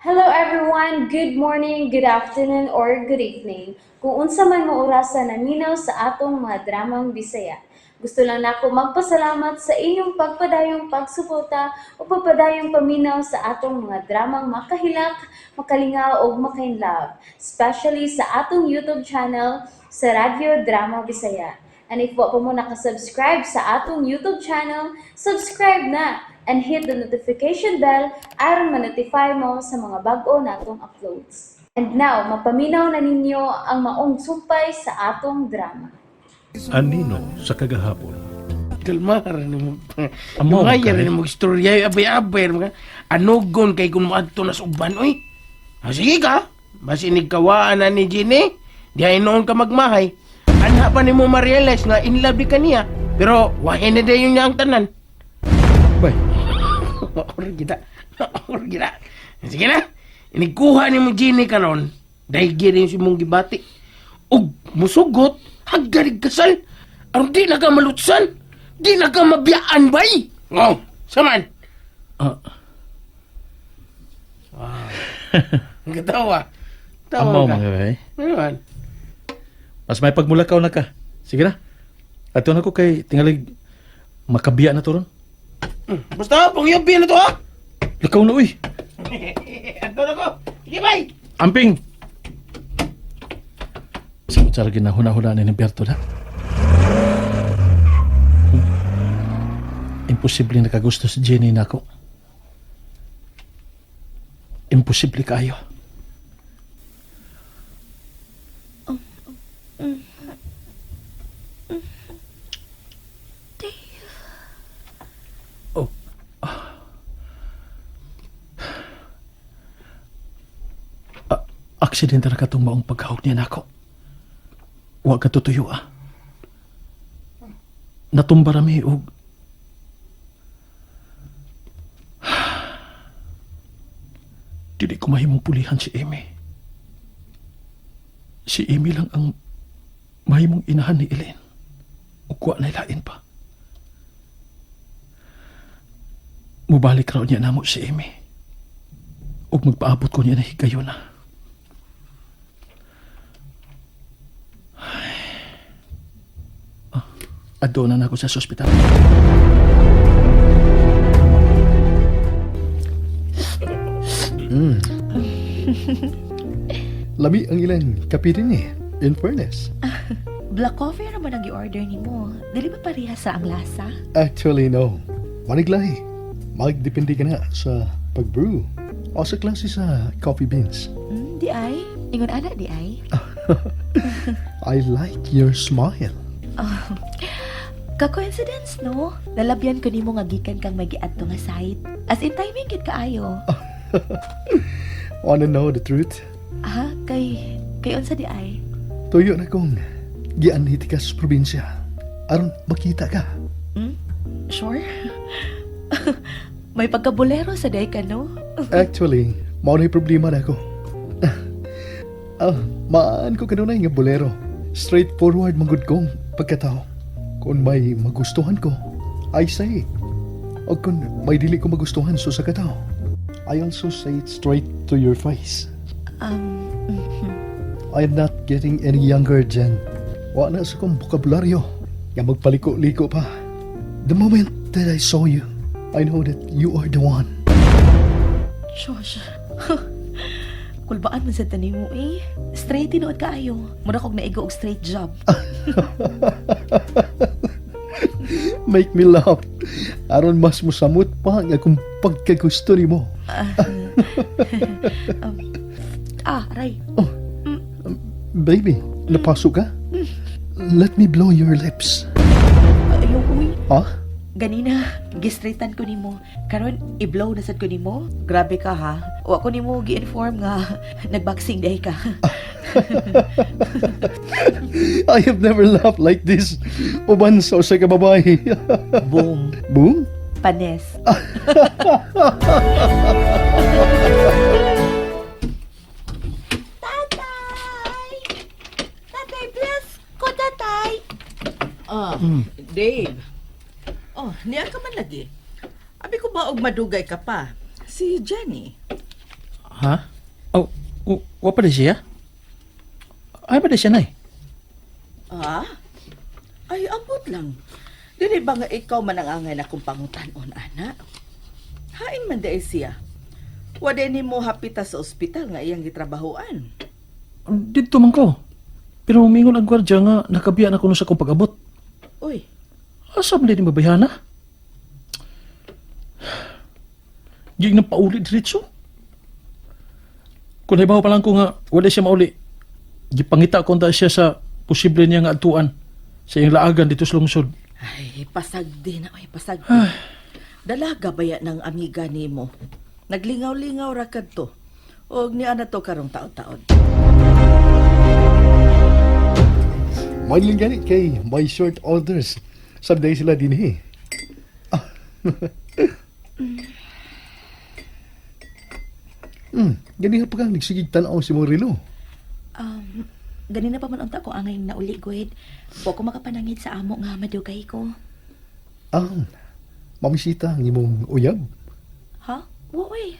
Hello everyone! Good morning, good afternoon, or good evening. Kung unsa man mo orasa naminaw sa atong mga dramang Bisaya. Gusto lang nako magpasalamat sa inyong pagpadayong pagsuporta o pagpadayong paminaw sa atong mga dramang makahilak, makalingaw ug makainlove, especially sa atong YouTube channel sa Radyo Drama Bisaya. And if wa pa mo nakasubscribe sa atong YouTube channel, subscribe na and hit the notification bell aron ma-notify mo sa mga bag-o natong uploads. And now, mapaminaw na ninyo ang maong sumpay sa atong drama. Anino sa kagahapon. Kalma ra nimo. Amo, Dungay ra kay. nimo istorya abay-abay ra anugon kay kung moadto na sa uban oy. Ah, sige ka. Basi nigkawaan na ni Jenny. Di ay noon ka magmahay. Anha pa nimo ma-realize nga in love di ka niya. Pero wahin na dayon niya ang tanan. Bay, Or kita. Or kita. Sige na. Inigkuha ni mo Jenny karon. Dahil rin si mong gibati. Ug musugot, hagdarig kasal. Aron di na ka malutsan. Di na ka mabiyaan, bay. Oh, saman. Ang katawa. Tawa amaw ka. mga bay. Ano man? Mas may pagmulakaw na ka. Sige na. Ato na ko kay tingalig makabiya na to ron. Basta, pangyubi na to, ha? Lakaw na uy. Ato na ko. Sige, bay. Amping. Sa sa ginahuna-huna ni Berto na. Imposible nakagusto si Jenny nako. Imposible kaayo. Oh. Aksidente ra katong maong paghawk niya nako. Wa ka tutuyo ah. Natumba rami og dili ko mahimong pulihan si Amy. Si Amy lang ang mahimong inahan ni Elaine. Ug wa na lain pa. Mubalik raw niya namo si Amy. Ug magpaabot ko niya na higayon na. Adto na nako sa ospital. Lami ang ilang kape din eh. In fairness. Black coffee ra man ang gi-order nimo. Dili ba pareha sa ang lasa? Actually, no. Maniglahi. Magdepende ka na sa pag-brew o sa klase sa coffee beans. Di ay. Ingon ana di ay. I like your smile. Ka-coincidence, no? Nalabyan ko nimo nga gikan kang may giadto nga site. As in timing gid kaayo. Wanna know the truth? Ha, kay unsa di ay? Tuyo na kong gianhiti ka sa probinsya. Aron makita ka. Sure? May pagkabolero sa day ka, no? Actually, mao na problema na ako. Ah, maan ko kanunay nga bolero. Straightforward magud kong pagkatao. Kung may magustuhan ko, I say it. O kung may dili ko magustuhan sa usa ka tao, I also say it straight to your face. I am not getting any younger, Jen. Wa na sa kong bokabularyo. Nga magpaliko-liko pa. The moment that I saw you, I know that you are the one. Josh. Kulbaan man sa tanim mo eh. Straight tinuod kaayo. Mura kog naigo og straight job. Make me laugh. Aron mas musamot pa ang akong pagkagusto nimo. Ah, aray. Baby, napaso ka? Let me blow your lips. Ayaw, uy. Ha? Ganina, gistraightan ko nimo. Karon i-blow na sad ko nimo. Grabe ka ha. Wa ko nimo gi-inform nga nagboxing day ka. I have never laughed like this. Uban sa usa ka babae. Boom. Boom? Panes. Tatay! Tatay, bless ko, tatay! Ah, Dave. Oh, niya ka man lagi. Abi ko ba og madugay ka pa? Si Jenny. Ha? Oh, wa pa di siya? Ay pa di siya, Nay? Ah? Ay, ambot lang. Dili ba nga ikaw man ang angay na kong pangutan-on, ana? Hain man dahil siya. Wala ni mo hapita sa ospital nga iyang gitrabahoan. Dito man ko. Pero mingon ang gwardya nga nakabiya na kuno sa akong pag-abot. Uy, Asa man din mabayhana? Gig nang pauli diretso. Kung halimbawa pa lang ko nga wala siya mauli, gipangita ko unta siya sa posible niya nga atuan sa iyang laagan dito sa lungsod. Ay, pasagdi na, ay, pasagdi. Dalaga baya ng amiga nimo. Naglingaw-lingaw ra kadto. Og niya na to karong taon-taon. Maylin gani kay may short orders. Sabday sila din eh. Ah. Ganiha pa kang nagsigig tanaw si Morilo. Ganina pa man unta ko angay nauli gud. Wa ko makapanangit sa amo nga madugay ko. Ah, mamisita ang imong uyab. Ha? Wa oy.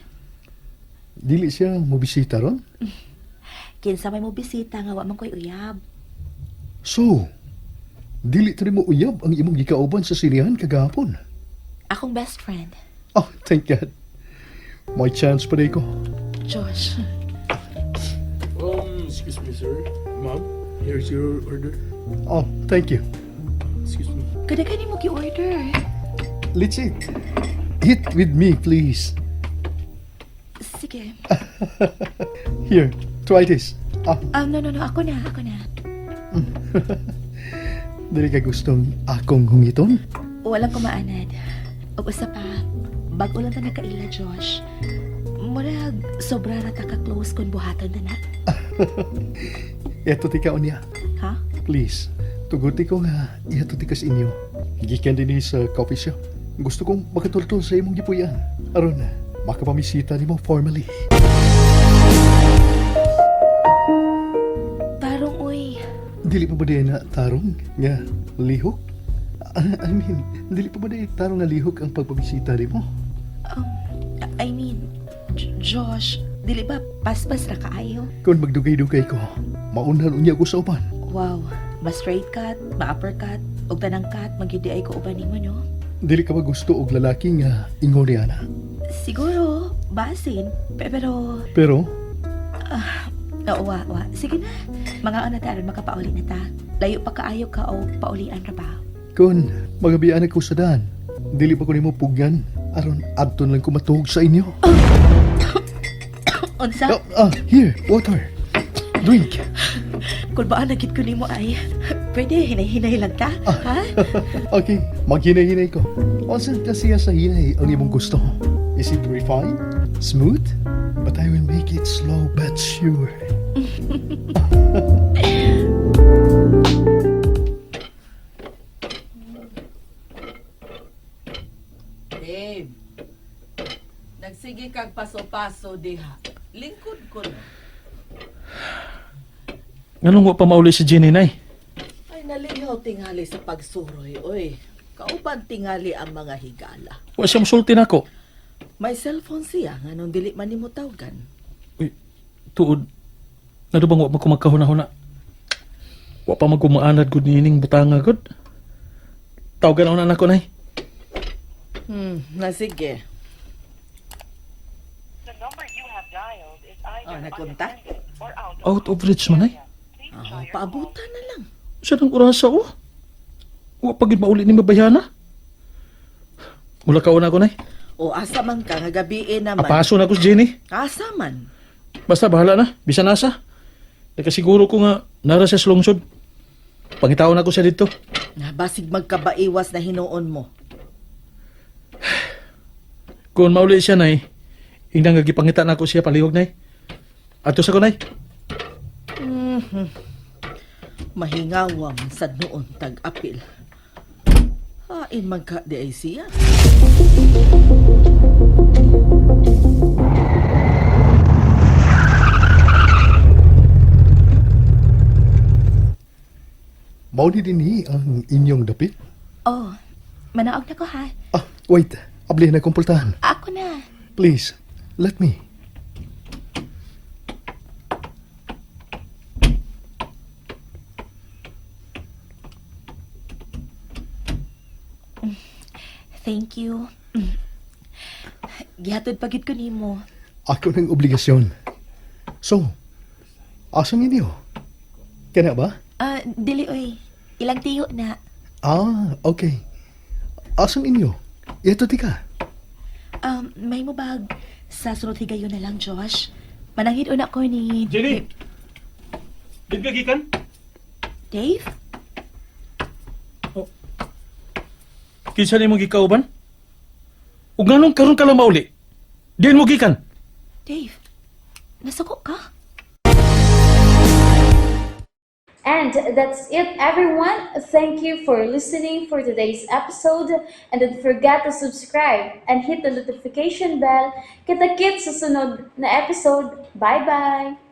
Dili siya mobisita ron. Kinsa may mo bisita nga wa man ko'y uyab. So, dili to mo uyab ang imong gikauban sa sinihan kagahapon. Akong best friend, Oh, thank God. May chance pa ko. Josh. Excuse me, sir. Ma'am, here's your order. Oh, thank you. Excuse me. Kada ka nimo gi-order. Let's eat. Eat with me, please. Sige. Here, try this. Ah, No, no, ako na, ako na. Dili ka gustong akong hungiton? Walang kumaanad. Ug usa pa, bag-o lang ta nakaila, Josh. Murag sobra ra ta ka-close kun buhaton na na. Eto ti ka niya. Ha? Please, tuguti ko nga ihato ti kas inyo. Gikan din sa coffee shop. Gusto kong makatultol sa imong gipuy-an. Aron, makapamisita nimo formally. Tarong uy. Dili pa ba di na tarong nga lihok? Ah, I mean, dili pa ba di tarong nga lihok ang pagpamisita nimo? I mean, Josh, dili ba paspas ra kaayo? Kung magdugay-dugay ko, maunhan unya ko sa uban. Wow, ma straight cut, ma uppercut, ug tanang cut magyud di ay ko uban nimo, no? Dili ka ba gusto og lalaki nga ingon ni ana? Siguro, basin, pero Pero oo, wa, wa. Sige na. Mga ana ta aron makapauli na ta. Layo pa kaayo ka o paulian ra ba? Kun magabian ako sa daan, dili pa ko nimo pugyan aron adton lang ko matuog sa inyo. Unsa? Oh, ah, here, water. Drink. Kung ba nagit ko nimo ay, pwede hinay-hinay lang ta, ha? Okay, maghinay-hinay ko. Unsa kasi sa hinay ang imong gusto? Is it refined? Smooth? But I will make it slow but sure. Dave, nagsige kag paso-paso diha. Lingkod ko no. Nganong wa pa mauli si Jenny, Nay? Ay, nalihaw tingali sa pagsuroy, oy. Kauban tingali ang mga higala. Wa siya musulti nako. May cellphone siya nga nung dili man nimo tawgan. Uy, tuod. Ngano bang wa man ko magkahuna-huna? Wa pa magkumaanad gud niining butanga gud. Tawagan ako na nako, Nay. Na sige. Oh, nagkontak? Out of reach man, Nay. Oh, paabutan na lang. Sa nang orasa, oh. Wa pa gid mauli ni mabayhana. Mula kauna ko, Nay. O asa man ka nga gabiin naman. Apaso na ko si Jenny. Asa man. Basta bahala na. Bisan asa. Nakasiguro ko nga nara siya sa lungsod. Pangitaon ako siya dito. Na basig magkabaiwas na hinuon mo. Kung mauli siya, Nay, ingdang nga gipangita na ako siya palihog, Nay. Ato sa ko, Nay. Mahingawa man sad noon tag-apil. Hain man ka di ay siya. Mao ni dinhi ang inyong dapit? Oh, manaog na ko ha. Ah, wait. Abli na kong pultahan. Ako na. Please, let me. Thank you. Gihatod pa gid ko nimo. Ako ng obligasyon. So, asa ninyo? Kana ba? Ah, dili oy. Ilang tiyo na. Ah, okay. Asan inyo? Ito di ka. May mo bag sa sunod higayon na lang, Josh. Mananghid una ko ni Jenny! Did ka gikan? Dave? Kinsa nimo gikauban? Ug nganong karon ka lang mauli? Diin mo gikan? Dave, nasuko ka? And that's it, everyone. Thank you for listening for today's episode. And don't forget to subscribe and hit the notification bell. Kita-kits sa sunod na episode. Bye-bye!